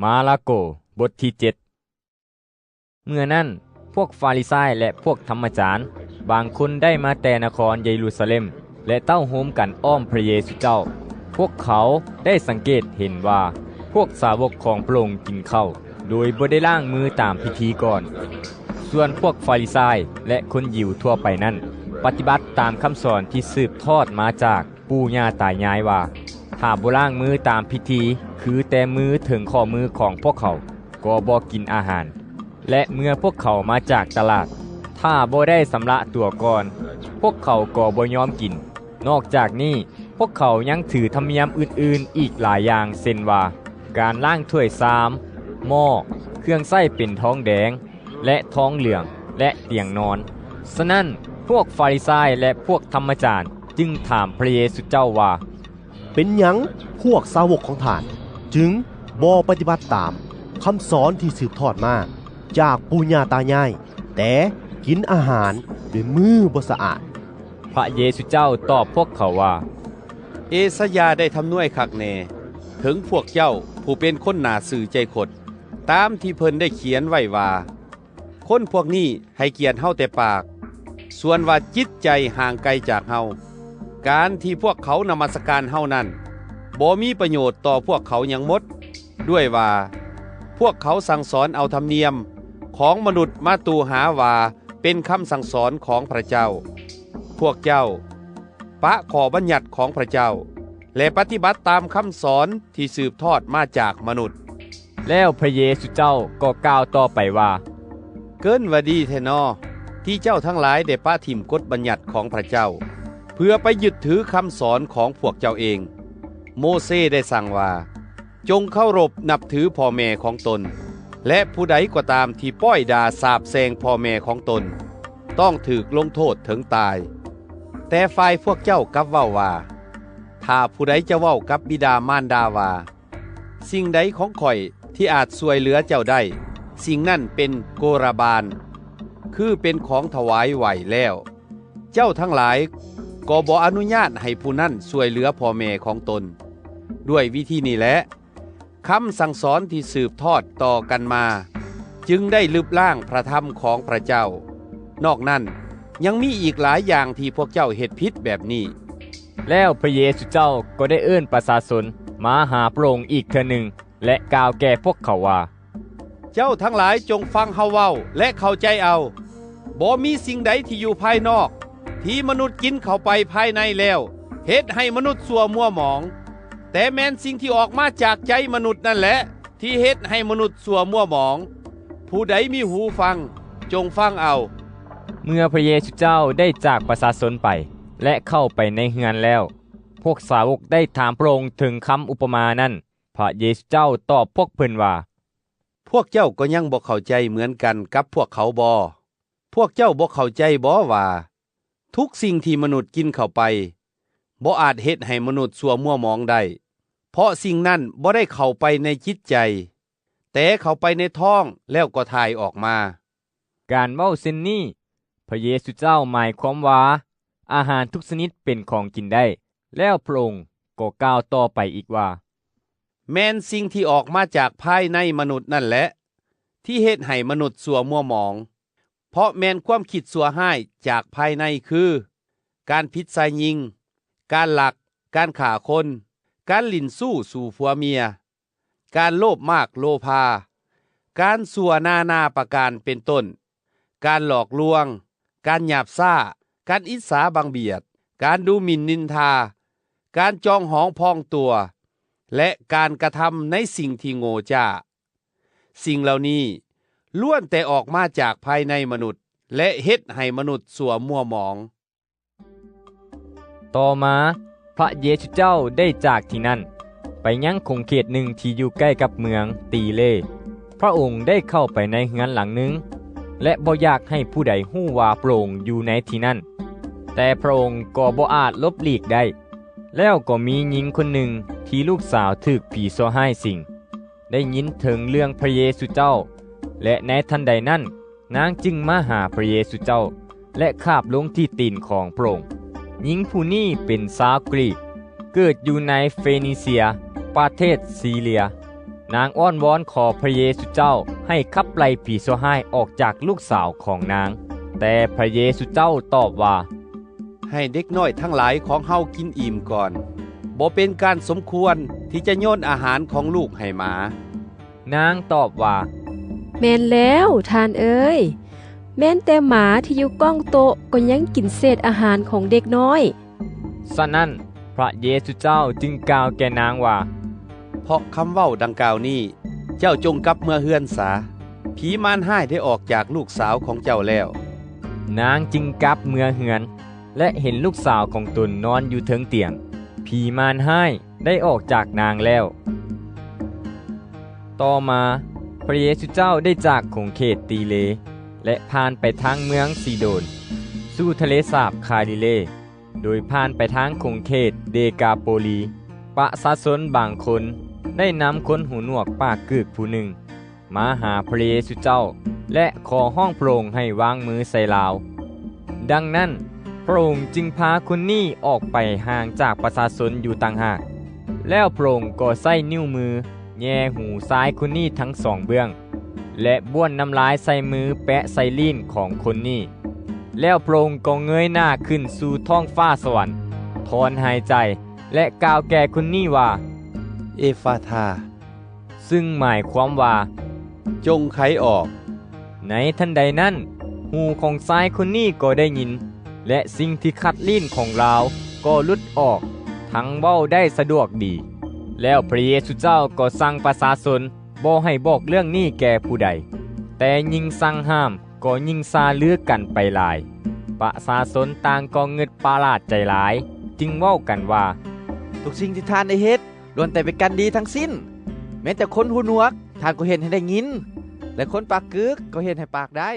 ມາລະໂກ ບົດທີເຈັດ. ເມື່ອນັ້ນ ພວກຟາຣິຊາຍ ແລະ ພວກທຳມະຈານ ບາງຄົນໄດ້ມາແຕ່ນະຄອນເຢຣູຊາເລັມ ແລະ ເຕົ້າໂຮມກັນອ້ອມພຣະເຢຊູເຈົ້າ. ພວກເຂົາໄດ້ສັງເກດເຫັນວ່າ ພວກສາວົກຂອງພຣະອົງກິນເຂົ້າ ໂດຍບໍ່ໄດ້ລ້າງມືຕາມພິທີກ່ອນ. ສ່ວນພວກຟາຣິຊາຍ ແລະ ຄົນຢິວທົ່ວໄປນັ້ນ ປະຕິບັດຕາມຄຳສອນທີ່ສືບທອດມາຈາກ ປູ່ຍ່າຕາຍາຍວ່າ ຖ້າບໍ່ລ້າງມືຕາມພິທີ ຄືແຕ່ມືເຖິງຂໍ້ມືຂອງພວກເຂົາ ກໍບໍ່ກິນອາຫານ ແລະ ເມື່ອພວກເຂົາມາຈາກຕະຫຼາດ ຖ້າບໍ່ໄດ້ຊຳລະຕົວກ່ອນ ພວກເຂົາກໍບໍ່ຍອມກິນ. ນອກຈາກນີ້ ພວກເຂົາຍັງຖືທຳນຽມອື່ນໆອີກຫຼາຍຢ່າງ ເຊັ່ນວ່າ ການລ້າງຖ້ວຍຊາມ, ໝໍ້, ເຄື່ອງໃຊ້ເປັນທອງແດງ ແລະ ທອງເຫຼືອງ ແລະ ຕຽງນອນ. ສະນັ້ນ ພວກຟາຣິຊາຍ ແລະ ພວກທຳມະຈານຈຶ່ງຖາມພຣະເຢຊູເຈົ້າວ່າ, ເປັນຫຍັງພວກສາວົກຂອງທ່ານຈຶ່ງບໍ່ປະຕິບັດຕາມຄຳສອນທີ່ສືບທອດມາຈາກປູ່ຍ່າຕາຍາຍ, ແຕ່ກິນອາຫານດ້ວຍມືບໍ່ສະອາດ? ພຣະເຢຊູເຈົ້າຕອບພວກເຂົາວ່າ, ເອຊາຍາໄດ້ທຳນວຍຄັກແນ່ເຖິງພວກເຈົ້າຜູ້ເປັນຄົນໜ້າຊື່ໃຈຄົດ, ຕາມທີ່ເພິ່ນໄດ້ຂຽນໄວ້ວ່າ, ຄົນພວກນີ້ໃຫ້ກຽດເຮົາແຕ່ປາກ, ສ່ວນວ່າຈິດໃຈຫ່າງໄກຈາກເຮົາ. ການທີ່ພວກເຂົານະມັດສະການເຮົານັ້ນ ບໍ່ມີປະໂຫຍດຕໍ່ພວກເຂົາຫຍັງໝົດ, ດ້ວຍວ່າພວກເຂົາສັ່ງສອນເອົາທຳນຽມຂອງມະນຸດມາຕູຫາວ່າເປັນຄຳສັ່ງສອນຂອງພຣະເຈົ້າ. ພວກເຈົ້າປະຂໍ້ບັນຍັດຂອງພຣະເຈົ້າ ແລະ ປະຕິບັດຕາມຄຳສອນທີ່ສືບທອດມາຈາກມະນຸດ. ແລ້ວພຣະເຢຊູເຈົ້າກໍກ່າວຕໍ່ໄປວ່າ, ເກີນວ່າດີແທ້ນໍ ທີ່ເຈົ້າທັງຫຼາຍໄດ້ປະຖິ້ມກົດບັນຍັດຂອງພຣະເຈົ້າ ເພື່ອໄປຍຶດຖືຄຳສອນຂອງພວກເຈົ້າເອງ. ໂມເຊໄດ້ສັ່ງວ່າ, ຈົ່ງເຄົາລົບນັບຖືພໍ່ແມ່ຂອງຕົນ, ແລະ ຜູ້ໃດກໍຕາມທີ່ປ້ອຍດ່າສາບແຊ່ງພໍ່ແມ່ຂອງຕົນ ຕ້ອງຖືກລົງໂທດເຖິງຕາຍ. ແຕ່ຝ່າຍພວກເຈົ້າກັບເວົ້າວ່າ, ຖ້າຜູ້ໃດຈະເວົ້າກັບບິດາມານດາວ່າ, ສິ່ງໃດຂອງຂ້ອຍທີ່ອາດຊ່ວຍເຫຼືອເຈົ້າໄດ້, ສິ່ງນັ້ນເປັນໂກຣະບານ, ຄືເປັນຂອງຖວາຍໄຫວ້ແລ້ວ. ເຈົ້າທັງຫຼາຍກໍບໍ່ອະນຸຍາດໃຫ້ຜູ້ນັ້ນຊ່ວຍເຫຼືອພໍ່ແມ່ຂອງຕົນ. ດ້ວຍວິທີນີ້ແຫຼະ, ຄຳສັ່ງສອນທີ່ສືບທອດຕໍ່ກັນມາ ຈຶ່ງໄດ້ລຶບລ້າງພຣະທຳຂອງພຣະເຈົ້າ. ນອກນັ້ນ, ຍັງມີອີກຫຼາຍຢ່າງທີ່ພວກເຈົ້າເຮັດຜິດແບບນີ້. ແລ້ວພຣະເຢຊູເຈົ້າກໍໄດ້ເອີ້ນປະຊາຊົນມາຫາພຣະອົງອີກເທື່ອໜຶ່ງ ແລະ ກ່າວແກ່ພວກເຂົາວ່າ, ເຈົ້າທັງຫຼາຍຈົ່ງຟັງເຮົາເວົ້າ ແລະ ເຂົ້າໃຈເອົາ. ບໍ່ມີສິ່ງໃດທີ່ຢູ່ພາຍນອກ ທີ່ມະນຸດກິນເຂົ້າໄປພາຍໃນແລ້ວ ເຮັດໃຫ້ມະນຸດຊົ່ວມົວໝອງ, ແຕ່ແມ່ນສິ່ງທີ່ອອກມາຈາກໃຈມະນຸດນັ້ນແຫຼະ ທີ່ເຮັດໃຫ້ມະນຸດຊົ່ວມົວໝອງ. ຜູ້ໃດມີຫູຟັງ, ຈົ່ງຟັງເອົາ. ເມື່ອພຣະເຢຊູເຈົ້າໄດ້ຈາກປະຊາຊົນໄປ ແລະ ເຂົ້າໄປໃນເຮືອນແລ້ວ, ພວກສາວົກໄດ້ຖາມພຣະອົງເຖິງຄຳອຸປະມານັ້ນ. ພຣະເຢຊູເຈົ້າຕອບພວກເພິ່ນວ່າ, ພວກເຈົ້າກໍຍັງບໍ່ເຂົ້າໃຈເໝືອນກັນກັບພວກເຂົາບໍ? ພວກເຈົ້າບໍ່ເຂົ້າໃຈບໍວ່າ ທຸກສິ່ງທີ່ມະນຸດກິນເຂົ້າໄປ ບໍ່ອາດເຮັດໃຫ້ມະນຸດຊົ່ວມົວໝອງໄດ້, ເພາະສິ່ງນັ້ນບໍ່ໄດ້ເຂົ້າໄປໃນຈິດໃຈ, ແຕ່ເຂົ້າໄປໃນທ້ອງ ແລ້ວກໍຖ່າຍອອກມາ. ການເວົ້າເຊັ່ນນີ້ ພຣະເຢຊູເຈົ້າໝາຍຄວາມວ່າ ອາຫານທຸກຊະນິດເປັນຂອງກິນໄດ້. ແລ້ວພຣະອົງກໍກ່າວຕໍ່ໄປອີກວ່າ, ແມ່ນສິ່ງທີ່ອອກມາຈາກພາຍໃນມະນຸດນັ້ນແຫຼະ ທີ່ເຮັດໃຫ້ມະນຸດຊົ່ວມົວໝອງ, ເພາະແມ່ນຄວາມຄິດຊົ່ວຮ້າຍຈາກພາຍໃນ ຄື ການຜິດຊາຍຍິງ, ການລັກ, ການຂ້າຄົນ, ການຫຼິ້ນຊູ້ສູ່ຜົວເມຍ, ການໂລບມາກໂລພາ, ການຊົ່ວນານາປະການເປັນຕົ້ນ, ການຫຼອກລວງ, ການຫຍາບຊ້າ, ການອິດສາບັງບຽດ, ການດູໝິ່ນນິນທາ, ການຈອງຫອງພອງຕົວ ແລະ ການກະທຳໃນສິ່ງທີ່ໂງ່ຈ້າ. ສິ່ງເຫຼົ່ານີ້ລ້ວນແຕ່ອອກມາຈາກພາຍໃນມະນຸດ ແລະ ເຮັດໃຫ້ມະນຸດຊົ່ວມົວໝອງ. ຕໍ່ມາ, ພຣະເຢຊູເຈົ້າໄດ້ຈາກທີ່ນັ້ນ ໄປຍັງຂົງເຂດໜຶ່ງທີ່ຢູ່ໃກ້ກັບເມືອງຕີເລ. ພຣະອົງໄດ້ເຂົ້າໄປໃນເຮືອນຫຼັງໜຶ່ງ ແລະ ບໍ່ຢາກໃຫ້ຜູ້ໃດຮູ້ວ່າພຣະອົງຢູ່ໃນທີ່ນັ້ນ, ແຕ່ພຣະອົງກໍບໍ່ອາດຫຼົບຫຼີກໄດ້. ແລ້ວກໍມີຍິງຄົນໜຶ່ງທີ່ລູກສາວຖືກຜີຊົ່ວຮ້າຍສິງ ໄດ້ຍິນເຖິງເລື່ອງພຣະເຢຊູເຈົ້າ, ແລະ ໃນທັນໃດນັ້ນ ນາງຈຶ່ງມາຫາພຣະເຢຊູເຈົ້າ ແລະ ຄາບລົງທີ່ຕີນຂອງພຣະອົງ. ຍິງຜູ້ນີ້ເປັນຊາວກຣີກ, ເກີດຢູ່ໃນເຟນີເຊຍ, ປະເທດຊີເຣຍ. ນາງອ້ອນວອນຂໍພຣະເຢຊູເຈົ້າໃຫ້ຂັບໄລ່ຜີຊົ່ວຮ້າຍອອກຈາກລູກສາວຂອງນາງ. ແຕ່ພຣະເຢຊູເຈົ້າຕອບວ່າ, ໃຫ້ເດັກນ້ອຍທັງຫຼາຍຂອງເຮົາກິນອີ່ມກ່ອນ. ບໍ່ເປັນການສົມຄວນທີ່ຈະໂຍນອາຫານຂອງລູກໃຫ້ໝາ. ນາງຕອບວ່າ, ແມ່ນແລ້ວ, ທ່ານເອີຍ, ແມ່ນແຕ່ໝາທີ່ຢູ່ກ້ອງໂຕະກໍຍັງກິນເສດອາຫານຂອງເດັກນ້ອຍ. ສະນັ້ນ, ພຣະເຢຊູເຈົ້າຈຶ່ງກ່າວແກ່ນາງວ່າ, ເພາະຄຳເວົ້າດັ່ງກ່າວນີ້, ເຈົ້າຈົ່ງກັບເມືອເຮືອນສາ. ຜີມານຮ້າຍໄດ້ອອກຈາກລູກສາວຂອງເຈົ້າແລ້ວ. ນາງຈຶ່ງກັບເມືອເຮືອນ ແລະ ເຫັນລູກສາວຂອງຕົນນອນຢູ່ເທິງຕຽງ. ຜີມານຮ້າຍໄດ້ອອກຈາກນາງແລ້ວ. ຕໍ່ມາ, ພຣະເຢຊູເຈົ້າໄດ້ຈາກຂົງເຂດຕີເລ ແລະ ຜ່ານໄປທາງເມືອງຊີໂດນ ສູ່ທະເລສາບຄາລີເລ, ໂດຍຜ່ານໄປທາງຂົງເຂດເດກາໂປລີ. ປະຊາຊົນບາງຄົນໄດ້ນຳຄົນຫູໜວກປາກກຶກຜູ້ໜຶ່ງ ມາຫາພຣະເຢຊູເຈົ້າ ແລະ ຂໍຮ້ອງພຣະອົງໃຫ້ວາງມືໃສ່ລາວ. ດັ່ງນັ້ນ, ພຣະອົງຈຶ່ງພາຄົນນີ້ອອກໄປຫ່າງຈາກປະຊາຊົນຢູ່ຕ່າງຫາກ. ແລ້ວພຣະອົງກໍໃຊ້ນິ້ວມືແຍ່ຫູຊາຍຄົນນີ້ທັງສອງເບື້ອງ ແລະ ບ້ວນນ້ຳລາຍໃສ່ມືແປະໃສ່ລີ້ນຂອງຄົນນີ້. ແລ້ວພຣະອົງກໍເງີຍໜ້າຂຶ້ນສູ່ທ້ອງຟ້າສະຫວັນ, ຖອນຫາຍໃຈ ແລະ ກ່າວແກ່ຄົນນີ້ວ່າ, ເອຟາທາ, ຊຶ່ງໝາຍຄວາມວ່າ, ຈົ່ງໄຂອອກ. ໃນທັນໃດນັ້ນ, ຫູຂອງຊາຍຄົນນີ້ກໍໄດ້ຍິນ, ແລະ ສິ່ງທີ່ຂັດລີ້ນຂອງລາວກໍຫຼຸດອອກ, ທັງເວົ້າໄດ້ສະດວກດີ. ແລ້ວພຣະເຢຊູເຈົ້າກໍສັ່ງປະຊາຊົນບໍ່ໃຫ້ບອກເລື່ອງນີ້ແກ່ຜູ້ໃດ, ແຕ່ຍິ່ງສັ່ງຫ້າມກໍຍິ່ງຊ່າລືກັນໄປຫຼາຍ. ປະຊາຊົນຕ່າງກໍງຶດປະຫຼາດໃຈຫຼາຍ, ຈຶ່ງເວົ້າກັນວ່າ, ທຸກສິ່ງທີ່ທ່ານໄດ້ເຮັດ ລ້ວນແຕ່ເປັນການດີທັງສິ້ນ. ແມ້ແຕ່ຄົນຫູໜວກ ທ່ານກໍເຮັດໃຫ້ໄດ້ຍິນ, ແລະ ຄົນປາກກຶກກໍເຮັດໃຫ້ປາກໄດ້.